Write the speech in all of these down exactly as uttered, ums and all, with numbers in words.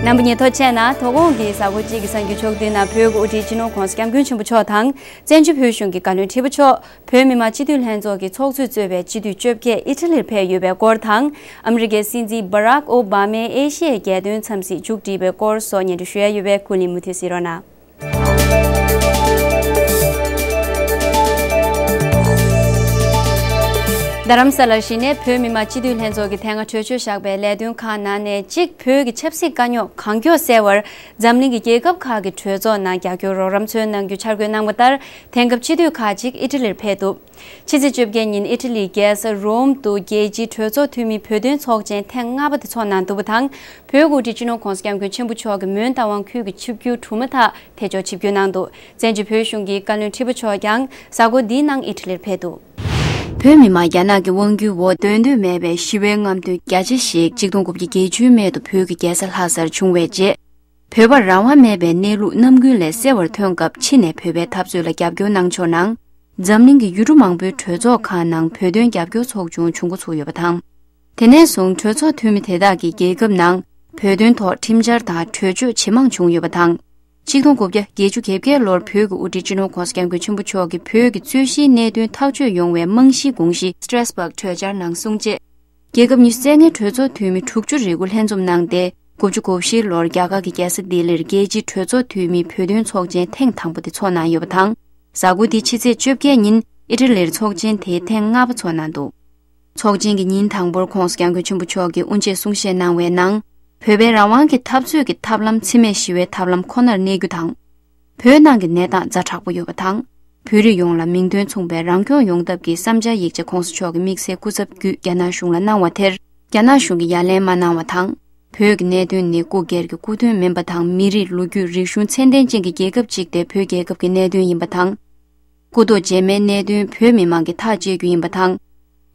རྣམ་པ་གཉིས་ཐུགས་རྗེ་ཆེ་གནང་། དོ་དགོང་གི་གཟའ་འཁོར་གཅིག་གི་གསར་འགྱུར་ཕྱོགས་བསྡུས་ནང་བོད་ཀྱི་དབུ་ཁྲིད་སྤྱི་ནོར་༸གོང་ས་༸སྐྱབས་མགོན་ཆེན་པོ་མཆོག་དང་། བཙན་བྱོལ་བོད་གཞུང་གི་བཀའ་བློན་ཁྲི་པ་མཆོག་བོད་མི་མང་སྤྱི་འཐུས་ལྷན་ཚོགས་ཀྱི་ཚོགས་གཙོས་གཙོས་པའི་སྤྱི་འཐུས་བཅོ་བརྒྱད་ཨི་ཊ་ལིར་ཕེབས་ཡོད་པའི་སྐོར་དང་། ཨ་མི་རི་ཀའི་སྲིད་འཛིན་བྷ་རག་ཨོ་བྷ་མས་ཨེ་ཤི་ཡའི་རྒྱལ་དོན་འཚམས་གཟིགས་མཇུག་བསྒྲིལ་བའི་སྐོར་སོགས་སྙན་སྒྲོན་ཞུ་ཡ་ཡོད་པས་ཁུ་ལིན་མུ་མཐུད་གཟིགས་རོགས་གནང་། རྡ་རམ་ས་ལར་གཞི་ནས་བོད་མི་མང་སྤྱི་འཐུས་ལྷན་ཚོགས་ཀྱི་དེ་སྔ་གྲོས་ཆོད་བཞག་པའི་ལས་དོན་ཁག་ནང་ནས་གཅིག་བོད་ཀྱི་ཆབ་སྲིད་དཀའ་རྙོག་གང་མགྱོགས་སེལ་བར་འཛམ་གླིང་གི་རྒྱལ་ཁབ་ཁག་གི་གྲོས་ཚོགས་ནང་རྒྱབ་སྐྱོར་རོགས་རམ་ཚུར་གནང་རྒྱུ་འཆར་འགོད་གནང་བ་ལྟར། དེང་སྐབས་སྤྱི་འཐུས་ཁག་ཅིག་ཨི་ཊ་ལིར་ཕེབས་འདུག་ཕྱི་ཚེས་བཅོ་བརྒྱད་ཉིན་ཨི་ཊ་ལིའི་རྒྱལ་ས་རོམ་དུ་རྒྱལ་སྤྱིའི་གྲོས་ཚོགས་འཐུས་མི་བོད་དོན་ཚོགས་ཆེན་ཐེངས་ལྔ་པ་དེ་ཚོགས་གནང་འདུག་པ་དང་། བོད་དབུ་ཁྲིད་སྤྱི་ནོར་༸གོང་ས་༸སྐྱབས་མགོན་ཆེན་པོ་མཆོག་གིས་མོན་རྟ་དབང་ཁུལ་གྱི་ཆིབས་བསྒྱུར་གྲུབ་མ་ཐག་དེ་ཕྱོགས་ཆིབས་བསྒྱུར་གནང་འདུག་བཙན་བྱོལ་བོད་གཞུང་གི་བཀའ་བློན་ཁྲི་པ་མཆོག་ཀྱང་གཟའ་འཁོར་འདིའི་ནང་ཨི་ཊ་ལིར་ཕེབས་འདུག་བོད་མི་མང་རྒྱ་ནག་གི་དབང་སྒྱུར་འོག་སྡོད་འདོད་མེད་པའི་ཞི་བའི་རྔམ་སྟོན་རྒྱ་ཆེ་ཞིག་ཆིག་སྟོང་དགུ་བརྒྱ་བརྒྱད་ཅུའི་སྨད་དུ་བོད་ཀྱི་རྒྱལ་ས་ལྷ་སར་བྱུང་བའི་རྗེས། བོད་པར་རང་དབང་མེད་པའི་གནས་ལུགས་རྣམ་ཀུན་ལས་གསལ་བར་ཐོན་སྐབས་ཕྱི་ནས་བོད་པའི་འཐབ་རྩོད་ལ་རྒྱབ་སྐྱོར་གནང་ཕྱོགས་ནང་། འཛམ་གླིང་གི་ཡུལ་གྲུ་མང་པོའི་གྲོས་ཚོགས་ཁག་ནང་བོད་དོན་རྒྱབ་སྐྱོར་ཚོགས་ཆུང་བྱུང་འགོ་ཚུགས་ཡོད་པ་དང་། དེ་ནས་བཟུང་གྲོས་ཚོགས་འཐུས་མི་དེ་དག་གིས་རྒྱལ་ཁབ་ནང་བོད་དོན་ཐོག་ཁྲིམས་འཆར་དང་གྲོས་ཆོད་ཇེ་མང་བྱུང་ཡོད་པ་དང་། ཆིག་སྟོང་དགུ་བརྒྱ་བརྒྱད་ཅུ་གྱ་བརྒྱད་ལོར་བོད་ཀྱི་དབུ་ཁྲིད་སྤྱི་ནོར་༸གོང་ས་༸སྐྱབས་མགོན་ཆེན་པོ་མཆོག་གིས་བོད་ཀྱི་རྩོད་གཞིའི་གནད་དོན་ཐག་གཅོད་ཡོང་བའི་རྨང་གཞིའི་དགོངས་གཞི་Strasbourg་གྲོས་འཆར་ནང་གསུངས་རྗེས། རྒྱལ་ཁབ་ཉི་ཤུ་རྩ་ལྔའི་གྲོས་ཚོགས་འཐུས་མི་དྲུག་ཅུ་རེ་དགུ་ལྷན་འཛོམས་གནང་སྟེ། དགུ་བཅུ་གོ་བཞི་ལོར་རྒྱ་གར་གྱི་རྒྱལ་ས་ལྡི་ལིར་རྒྱལ་སྤྱིའི་གྲོས་ཚོགས་འཐུས་མིའི་བོད་དོན་ཚོགས་ཆེན་ཐེངས་དང་པོ་དེ་ཚོགས་གནང་ཡོད་པ་དང་། གཟའ་འཁོར་འདིའི་ཕྱི་ཚེས་བཅོ་བརྒྱད་ཉིན་ཨི་ཊ་ལིར་ཚོགས་ཆེན་དེའི་ཐེངས་ལྔ་པ་ཚོགས་གནང་འདུག་ཚོགས་ཆེན་གྱི་ཉིན་དང་པོར་༸གོང་ས་༸སྐྱབས་མགོན་ཆེན་པོ་མཆོག་གིས་དབུ་འབྱེད་གསུང་བཤད་གནང་བའི་ནང་། བོད་པའི་རང་དབང་གི་འཐབ་རྩོད་ཀྱི་ཐབས་ལམ་འཚེ་མེད་ཞི་བའི་ཐབས་ལམ་ཁོ་ནར་གནས་རྒྱུ་དང་། བོད་ནང་གི་གནས་སྟངས་ཛ་དྲག་པོ་ཡོད་པ་དང་། བོད་རིགས་ཡོངས་ལ་མིང་དོན་མཚུངས་པའི་རང་སྐྱོང་ཡོང་ཐབས་ཀྱི་བསམ་འཆར་ཡིག་ཆ་༸གོང་ས་མཆོག་གི་དམིགས་བསལ་སྐུ་ཚབ་བརྒྱུད་རྒྱ་ནག་གཞུང་ལ་གནང་བ་དེར། རྒྱ་ནག་གཞུང་གིས་ཡ་ལན་མ་གནང་བ་དང་། བོད་ཀྱི་གནད་དོན་ནི་སྐུ་སྒེར་གྱི་སྐུ་དོན་མིན་པ་དང་། མི་རིགས་ལོ་རྒྱུས་རིག་གཞུང་ཚད་ལྡན་ཅན་གྱི་རྒྱལ་ཁབ་ཅིག་སྟེ་བོད་རྒྱལ་ཁབ་ཀྱི་གནད་དོན་ཡིན་པ་དང་། སྐུ་ཐོག་རྗེས་མའི་གནད་དོན་བོད་མི་མང་གིས་ཐག་བཅད་རྒྱུ་ཡིན་པ་དང་།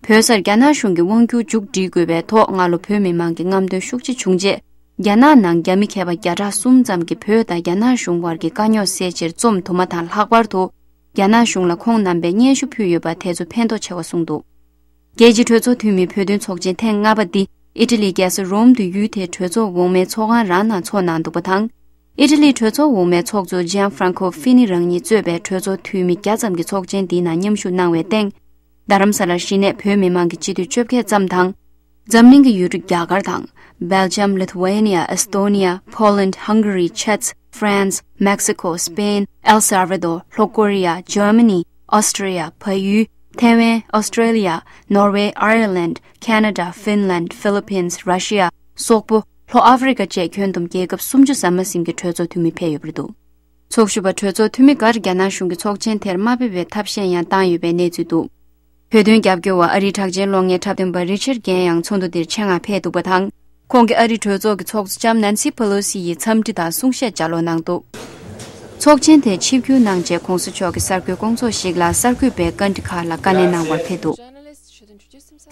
བོད་སར་རྒྱ་ནག་གཞུང་གི་དབང་སྒྱུར་མཇུག་སྒྲིལ་དགོས་པའི་ཐོག་སྔ་ལོ་བོད་མི་མང་གི་རྔམ་སྟོན་ཤུགས་ཆེ་བྱུང་རྗེས། རྒྱ་ནག་ནང་རྒྱ་མི་མཁས་པ་བརྒྱ་ཕྲག་གསུམ་ཙམ་གྱིས་བོད་དང་རྒྱ་ནག་གཞུང་བར་གྱི་དཀའ་རྙོག་སེལ་ཕྱིར་རྩོམ་དུ་མ་དང་། ལྷག་པར་དུ་རྒྱ་ནག་གཞུང་ལ་ཁོང་རྣམ་པས་སྙན་ཞུ་ཕུལ་ཡོད་པ་དེ་ཚོ་ཕན་ཐོགས་ཆེ་བ་གསུངས་འདུག་རྒྱལ་སྤྱིའི་གྲོས་ཚོགས་འཐུས་མིའི་བོད་དོན་ཚོགས་ཆེན་ཐེངས་ལྔ་པ་འདི་ཨི་ཊ་ལིའི་རྒྱལ་ས་རོམ་དུ་ཡུལ་དེའི་གྲོས་ཚོགས་འོག་མའི་ཚོགས་ཁང་རང་ནང་ཚོགས་གནང་འདུག་པ་དང་། ཨི་ཊ་ལིའི་གྲོས་ཚོགས་འོག་མའི་ཚོགས་གཙོ་ཇན་ཧྥ་རན་ཁོ་ཧྥི་ནི་རང་ཉིད་གཙོས་པའི་གྲོས་ཚོགས་འཐུས་མི་བརྒྱ་ཙམ་གྱིས་ཚོགས་ཆེན་འདིའི་ནང་མཉམ་ཞུགས་གནང་བའི་སྟེང་། རྡ་རམ་ས་ལར་གཞི་ནས་བོད་མི་མང་གི་སྤྱི་འཐུས་བཅོ་བརྒྱད་ཙམ་དང་། འཛམ་གླིང་གི་ཡུལ་གྲུ་རྒྱ་གར་དང་། Belgium, Lithuania, Estonia, Poland, Hungary, Czech, France, Mexico, Spain, El Salvador, ལྷོ་ཀོ་རི་ཡ། Germany, Austria, བལ་ཡུལ། ཐེ་ཝན། Australia, Norway, Ireland, Canada, Finland, Philippines, Russia, སོག་པོ། ལྷོ་ཨ་ཧྥེ་རི་ཀ་བཅས་ཁྱོན་བསྡོམས་རྒྱལ་ཁབ་སུམ་ཅུ་ཟ་མ་ཟིན་གྱི་གྲོས་ཚོགས་འཐུས་མི་ཕེབས་ཡོད་པ་རེད་འདུག་ཚོགས་ཞུགས་པ་གྲོས་ཚོགས་འཐུས་མི་འགར་རྒྱ་ནག་གཞུང་གིས་ཚོགས་ཆེན་དེར་མ་ཕེབས་པའི་ཐབས་ཤེས་ཡང་བཏང་ཡོད་པའི་གནས་ཚུལ་འདུག་བོད་དོན་རྒྱབ་སྐྱོར་བ་ཨ་རིའི་གྲགས་ཅན་གློག་བརྙན་འཁྲབ་སྟོན་པ་རི་ཆར་གན་ཡང་ཚོགས་འདུ་འདིར་ཆེད་མངགས་ཕེབས་འདུག་པ་དང་། ཁོང་གིས་ཨ་རིའི་གྲོས་ཚོགས་ཀྱི་ཚོགས་གཙོ་ལྕམ་ནན་སི་ཕེ་ལོ་སི་ཡི་འཚམས་འདྲི་དང་གསུང་བཤད་ལྗགས་ཀློག་གནང་འདུག་ཚོགས་ཆེན་དེ་ཆིབས་བསྒྱུར་གནང་རྗེས་༸གོང་ས་མཆོག་གིས་གསར་འགོད་སྐོང་ཚོགས་ཤིག་ལ་གསར་འགོད་པའི་བཀའ་འདྲི་ཁག་ལ་བཀའ་ལན་གནང་བར་ཕེབས་འདུག་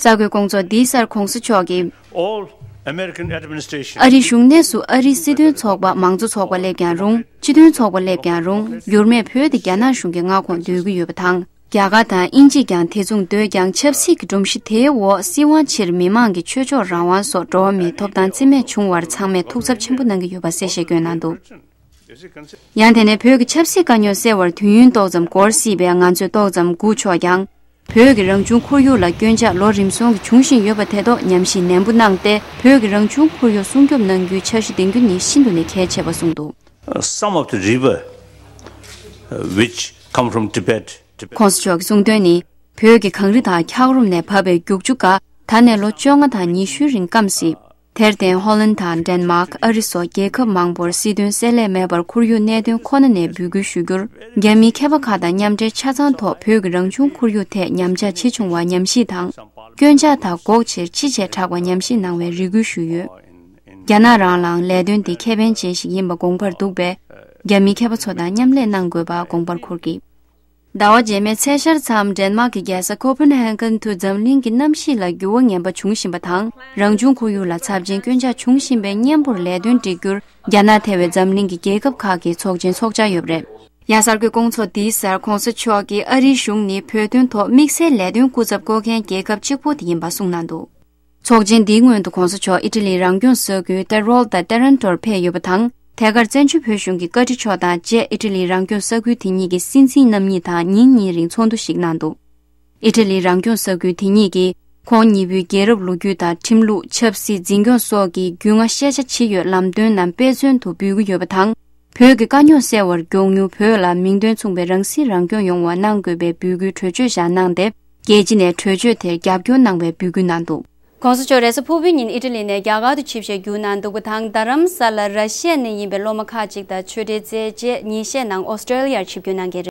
གསར་འགོད་སྐོང་ཚོགས་འདིའི་སར་༸གོང་ས་མཆོག་གིས། All American administration ཨ་རིའི་གཞུང་གནས་སུ་ཨ་རིའི་སྲིད་དོན་ཚོགས་པ་མང་གཙོ་ཚོགས་པ་སླེབས་ཀྱང་རུང་། སྤྱི་མཐུན་ཚོགས་པ་སླེབས་ཀྱང་རུང་། འགྱུར་མེད་བོད་དེ་རྒྱ་ནག་གཞུང་གི་མངའ་ཁོངས་སྡོད་ཀྱི་ཡོད་པ་དང་། རྒྱ་གར་དང་དབྱིན་ཇིས་ཀྱང་དེ་མཚུངས་སྡོད་ཀྱང་། ཆབ་སྲིད་ཀྱི་སྒྲོམ་གཞི་དེའི་འོག་སྲིད་དབང་ཕྱིར་མི་མང་གི་ཆོས་ཕྱོགས་རང་དབང་སོགས་འགྲོ་བ་མིའི་ཐོབ་ཐང་རྩིས་མེད་བྱུང་བར་ཚང་མས་ཐུགས་འཚབ་ཆེན་པོ་གནང་གི་ཡོད་པ་གསལ་བཤད་བསྐྱོན་གནང་འདུག་ཡང་དེ་ནས་བོད་ཀྱི་ཆབ་སྲིད་དཀའ་རྙོག་སེལ་བར་དུས་ཡུན་ཏོག་ཙམ་འགོར་སྲིད་པས། ང་ཚོས་ཏོག་ཙམ་སྒུག་ཆོག་ཀྱང་། བོད་ཀྱི་རང་བྱུང་ཁོར་ཡུག་ལ་སྐྱོན་ཆ་ལོ་རིམ་སོང་གི་འབྱུང་བཞིན་ཡོད་པ་དེ་ཐོག་ཉམས་ཞིབ་ནན་པོ་གནང་སྟེ། བོད་ཀྱི་རང་བྱུང་ཁོར་ཡུག་སྲུང་སྐྱོབ་གནང་རྒྱུའི་འཆར་གཞི་འདིང་རྒྱུ་ནི་ཤིན་ཏུ་ནས་གལ་ཆེ་བ་གསུངས་འདུག Some of the river, uh, which come from Tibet, Tibet. ༸གོང་ས་མཆོག་གིས་གསུངས་དོན་ནི། བོད་ཀྱི་གངས་རི་དང་འཁྱགས་རོམ་ནས་བབས་པའི་རྒྱུག་ཆུ་འགའ་ད་ནས་ལོ་བཅོ་ལྔ་དང་ཉི་ཤུའི་རིང་སྐམ་སྲིད། དེར་བརྟེན་ཧོ་ལན་དང་ཌེན་མཱག་ཨ་རི་སོགས་རྒྱལ་ཁབ་མང་པོར་སྲིད་དོན་གསལ་ལེ་མེད་པར་ཁོར་ཡུག་གནད་དོན་ཁོ་ན་ནས་འབོད་སྐུལ་ཞུ་རྒྱུར། རྒྱ་མིའི་མཁས་པ་ཁག་དང་མཉམ་འབྲེལ་ཆ་ཚང་ཐོག་བོད་ཀྱི་རང་བྱུང་ཁོར་ཡུག་ཐད་ཉམས་ཆག་ཆེ་ཆུང་བ་ཉམས་ཞིབ་དང་། སྐྱོན་ཆ་དག་འགོག་ཆེད་ཅི་བྱས་དྲག་པ་ཉམས་ཞིབ་གནང་བའི་རེ་སྐུལ་ཞུས་ཡོད། རྒྱ་ནག་རང་ལའང་ལས་དོན་འདི་ཁེ་ཕན་ཅན་ཞིག་ཡིན་པ་དགོངས་པར་འདུག་པས། རྒྱ་མིའི་མཁས་པ་ཚོ་དང་མཉམ་ལས་གནང་དགོས་པ་དགོངས་པར་འཁུར་གྱིས། ཟླ་བ་རྗེས་མའི་ཚེས་ཤར་མཚམས་ཌེན་མཱག་གི་རྒྱལ་ས་ཁོ་པན་ཧེ་གན་དུ་འཛམ་གླིང་གི་གནམ་གཤིས་ལ་འགྱུར་བ་ངན་པ་འབྱུང་བཞིན་པ་དང་། རང་བྱུང་ཁོར་ཡུག་ལ་ཚབས་ཆེན་སྐྱོན་ཆ་འབྱུང་བཞིན་པའི་གཉེན་པོར་ལས་དོན་སྒྲིག་རྒྱུར། རྒྱ་ནག་ཐེ་བའི་འཛམ་གླིང་གི་རྒྱལ་ཁབ་ཁག་གིས་ཚོགས་ཆེན་འཚོགས་འཆར་ཡོད་པ་རེད། ཡང་གསར་འགོད་སྐོང་ཚོགས་འདིའི་སར་༸གོང་ས་མཆོག་གིས་ཨ་རིའི་གཞུང་ནི་བོད་དོན་ཐོག་དམིགས་བསལ་ལས་དོན་སྐུ་ཚབ་བསྐོ་མཁན་རྒྱལ་ཁབ་གཅིག་པོ་དེ་ཡིན་པ་གསུངས་གནང་འདུག་ཚོགས་ཆེན་འདིའི་སྔོན་དུ་གོང་ས་མཆོག་ཨི་ཊ་ལིའི་རང་སྐྱོང་ས་ཁུལ་ཏེ་རོལ་དང་ཏེ་རན་ཊོར་ཕེབས་ཡོད་པ་དང་། ཐད་ཀར་བཙན་བྱོལ་བོད་གཞུང་གི་བཀའ་ཁྲི་མཆོག་དང་བཅས་ཨི་ཊ་ལིའི་རང་སྐྱོང་ས་ཁུལ་དེ་ཉིད་ཀྱི་སྲིད་འཛིན་རྣམ་གཉིས་དང་ཉིན་གཉིས་རིང་ཚོགས་འདུ་ཞིག་གནང་འདུག་ཨི་ཊ་ལིའི་རང་སྐྱོང་ས་ཁུལ་དེ་ཉིད་ཀྱིས་ཁོང་གཉིས་པོའི་རྒྱལ་རབས་ལོ་རྒྱུས་དང་ཁྲིམས་ལུགས། ཆབ་སྲིད། འཛིན་སྐྱོང་སོགས་ཀྱི་རྒྱུས་མངའ་ཤེས་བྱ་ཇི་ཡོད་ལམ་སྟོན་ནམ་དཔེ་མཚོན་དུ་འབུལ་གྱི་ཡོད་པ་དང་། བོད་ཀྱི་དཀའ་རྙོག་སེལ་བར་མགྱོགས་མྱུར་བོད་ལ་མིང་དོན་མཚུངས་པའི་རང་སྲིད་རང་སྐྱོང་ཡོང་བ་གནང་དགོས་པའི་འབོད་སྐུལ་གྲོས་ཆོད་བཞག་གནང་སྟེ། རྒྱལ་སྤྱི་ནས་གྲོས་ཆོད་དེར་རྒྱབ་སྐྱོར་གནང་བའི་འབོད་སྐུལ་གནང་འདུག་གོང་ས་མཆོག་རེས་གཟའ་ཕུར་བུའི་ཉིན་ཨི་ཊ་ལི་ནས་རྒྱ་གར་དུ་ཆིབས་ཞལ་བསྒྱུར་གནང་འདུག་པ་དང་། རྡ་རམ་ས་ལར་ར་ཤི་ཡ་ནས་ཡིན་པའི་སློབ་མ་ཁག་ཅིག་དང་ཆོས་འབྲེལ་མཛད་རྗེས་ཉིན་ཤས་ནང་ཨོ་སི་ཀྲོ་ལི་ཡར་ཆིབས་བསྒྱུར་གནང་གི་རེད།